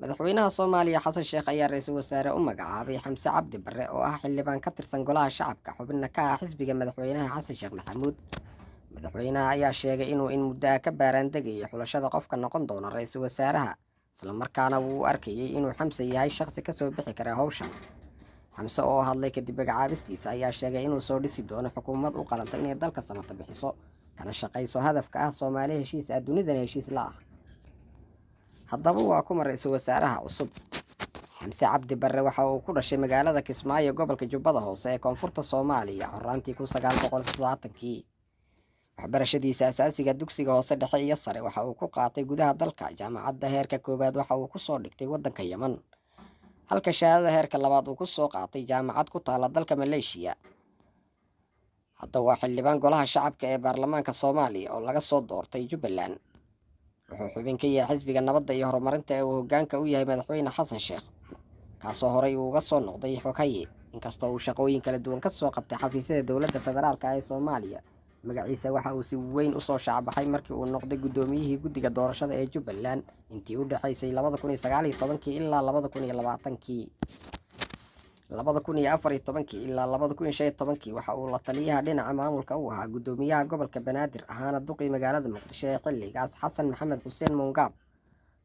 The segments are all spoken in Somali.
Madaxweynaha Soomaaliya Xasan Sheekh ayaa ra-iisul wasaare u magacaabay Xamse Cabdi Barre, oo ah xildhibaan ka tirsan Golaha Shacabka, xubinna ka ah xisbiga madaxweynaha Xasan Sheekh Maxamuud. Madaxweynaha ayaa sheegay inuu in muddo ah ka baaraandegayay xulashada qofka noqon doona ra-iisul wasaaraha, islamarkaana wuu u arkayay inuu Xamse yahay shaqsi kasoo bixi kara howshan. Xamse oo hadlay kadib magacaabistiisa ayaa sheegay inuu soo dhisi doono xukuumad u qalanta inay dalka samata bixiso, kana shaqayso hadafka ah Soomaali heshiis ah, dunidana heshiis la ah. Haddaba waa kuma ra-iisul wasaaraha cusub? Xamse Cabdi Barre waxa uu ku dhashay magaalada Kismaayo, gobolka Jubbada Hoose ee koonfurta Soomaaliya, horaantii 1970-kii. Waxbarashadiisa asaasiga, dugsiga hoose, dhexe iyo sare, waxa uu ku qaatay gudaha dalka. Jaamacadda heerka koowaad waxa uu kusoo dhigtay waddanka Yeman, halka shahaadada heerka labaad uu kusoo qaatay jaamacad ku taala dalka Maleeshiya. Hadda waa xildhibaan Golaha Shacabka ee baarlamaanka Soomaaliya oo laga soo doortay Jubbaland. Wuxuu xubin ka yahay Xisbiga Nabadda iyo Horumarinta ee uu hoggaanka u yahay madaxweyne Xasan Sheekh, kaasoo horey uu uga soo noqday xoghaye. Inkastoo uu shaqooyin kala duwan kasoo qabtay xafiisyada dowladda federaalka ee Soomaaliya, magaciisa waxa uu si weyn usoo shaacbaxay markii uu noqday guddoomiyihii guddiga doorashada ee Jubbaland intii u dhexaysay 2019-kii ilaa 2020-kii. 2014-kii ilaa 2015-kii waxa uu la taliyaha dhinaca maamulka u ahaa guddoomiyaha gobolka Banaadir, ahaana duqii magaalada Muqdisho ee xilligaas, Xasan Maxamed Xuseen Muungaab.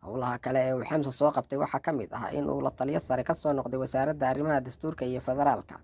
Howlaha kale ee uu Xamse soo qabtay waxaa ka mid ah in uu la taliyo sare kasoo noqday Wasaaradda Arrimaha Dastuurka iyo Federaalka.